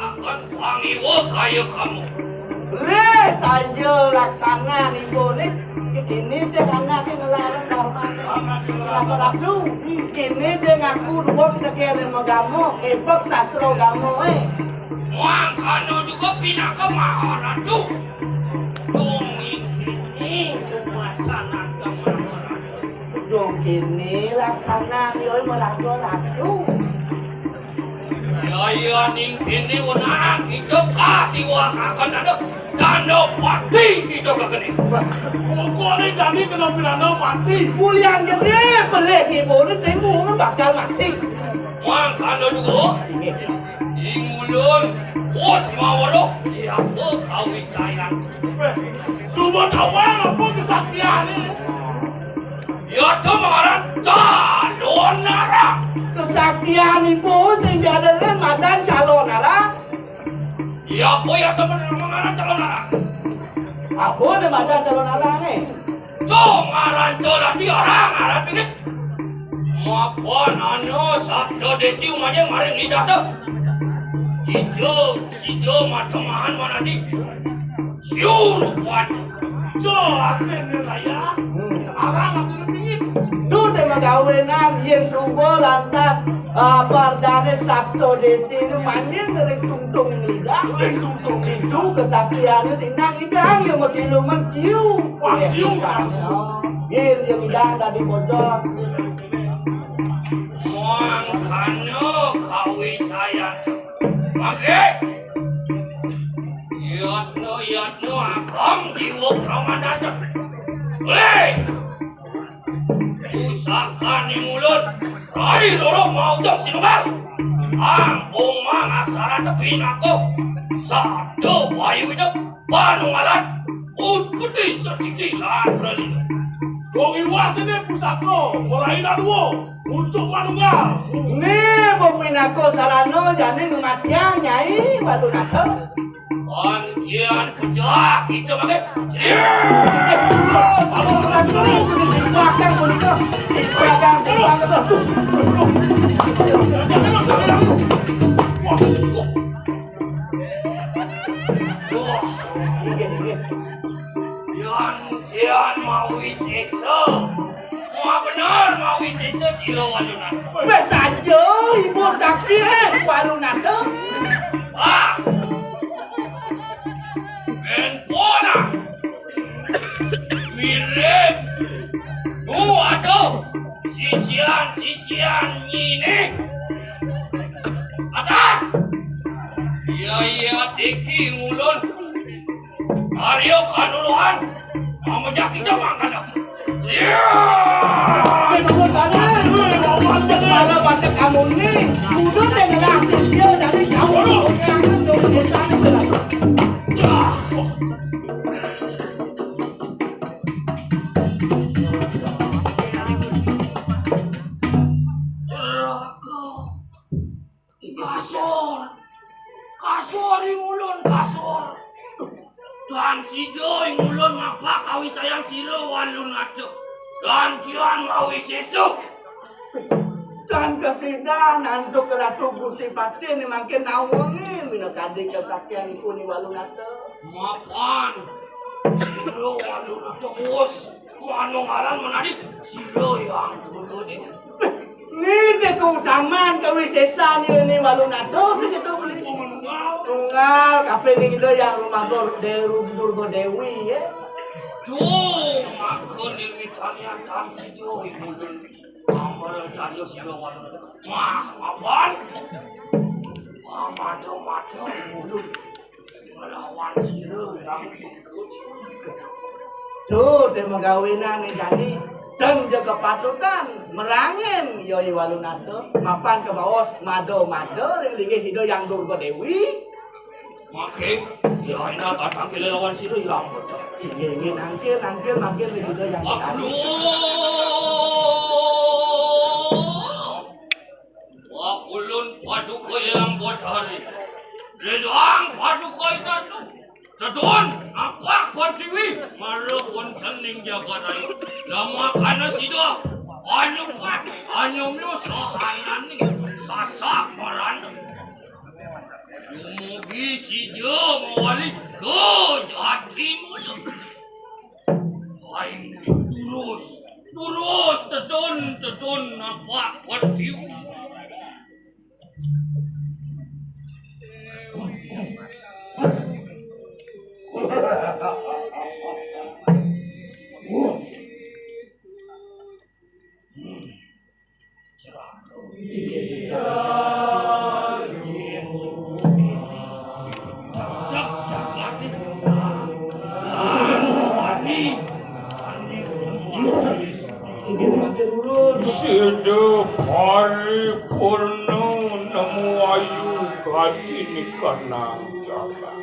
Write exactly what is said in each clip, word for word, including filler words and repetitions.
Akan pangiwa kaya kamu. Leh, saja laksana nipu ni. Ini dia anak yang ngelarang hormat. Ratu-ratu. Ini dia ngaku dua negara magama, ebek sastra agama, eh. Mangkana juga pinaka Maharatu. Dongeng kini kumasanan sama Maharatu. Dong kini laksana dia merasa ratu. Ya, ya, ning kini wenang kita katiwakaken ada tanda pati kita kekene. Pokoknya jani kena pilana mati. Bulian gede, pelih ibu ni sing bunga bakal mati. Mangkana juga, ing ulun, wis mawala, ya apa kawisayan. Eh, suba tawang apa kesaktian ini? Ya, tu mangaran calon arang. Kesaktian ibu sing jadalnya madan calon arang. Ya, apa ya, tu mangaran calon arang? Apa ni madan calon arang, eh? Cung aran colati orang aran pinik. Mapan ana sabda desti umanya maring lidah tu. Kita sida matemahan manadi. Siu rupanya. Colati ni raya. Hmm. Arang aku ni pingin. Tu tema gawenan yen suba lantas, ah, pardane sabda desti ni manjing ring tungtung lidah. Ring tungtung. Itu kesaktiannya sinang idang yang mesti lumen siu. Wah, siung, Kang. Yen dia ngidang dadi bojor. Mangkana kawisayan. Mangke. Yatno, yatno, ageng jiwa pramandata. Leh. Pusakaning ulun. Rai loro maujang sinunggal. Ang umang aksara tepinako. Sada bayu hidup. Panunggalan, utpeti setitik lan pralina. Dong iwas ini pusaka, meraina dua, pucuk manunggal. Ni bepinaka sarana jani ngematiang Nyai Walunata. Antian pejah kita mangke. Eh, apa orang dulu? Belakang punika. Belakang, belakang tu. Wah. Wah, inggih, inggih. Yan, yan mawi sesa. Wah, bener mawi sesa sira Walunata. Wis aja ibu sakti, eh, Walunata. Ah. Ben pona. Mirip. Oh, aduh. Sisian, sisian nyine. Ada. Iya, iya, tiki ngulun. Aryo kanuluhan. Mamejak kita mangkana. Iya. Ini dulu tadi. Mana pakai kamu ni? Udah deh ngelah sisia dari jauh. Aduh. Yang itu tuh, kita itu lah. Ya. Neraka. Kasor. Kasor ing ulun, kasor. Dan sida ing ulun ngapa kawisayan sira Walunata. Dan kian mawi sesuk. Dan kasidan antuk Ratu Gusti Patih ni mangkin nawangin minakadi kesaktianipun i Walunata. Mapan sira Walunata, bos. Manunggalan manadi sira yang kudu. Ni te keutamaan kawisesan ni Walunata sing kita beli. Tunggal, kape ning ida yang rumah Dur-, Deru-, Durga Dewi, ya. Duh, maka ni mitaniatan sida ing ulun. Amara jaya sira Walunata. Wah, mapan? Amada-mada ing ulun. Ngelawan sira yang kudu. Tuh, te magawenan ni jani. Dan ja kepatutan merangin, ya i Walunata. Mapan kebaos mada-mada ring linggih ida yang Durga Dewi. Makin, ya enak kadang kele lawan sira ya ampun. Inggih, inggih, nangkil, nangkil, mangkil, begitu yang Aduh. Wah, kulun paduka yang bodari. Ledang paduka itu. Tedun, apa Pertiwi? Malah wonten ning jagat ayu. Lama kana sida. Anu pat, anu myo sasainani. Sasak marana. Dumugi sida mawali ke jati mula. Hai, lurus, lurus, tedun, tedun, apa Pertiwi? Sida paripurna nemu ayu gati nikanang jagat.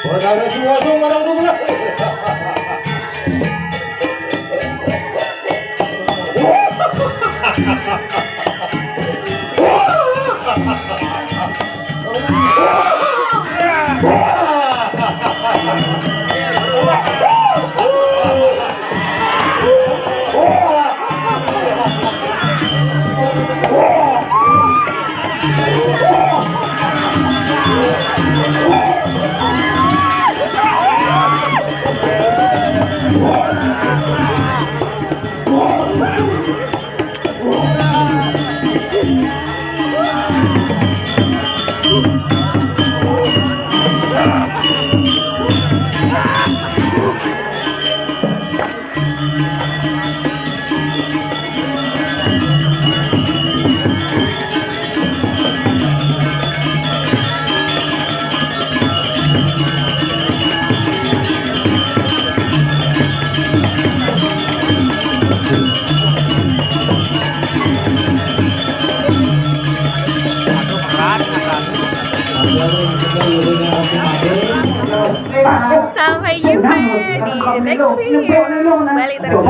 Perkara semua semua orang dulu. Sampai jumpa di next video. Balik terus.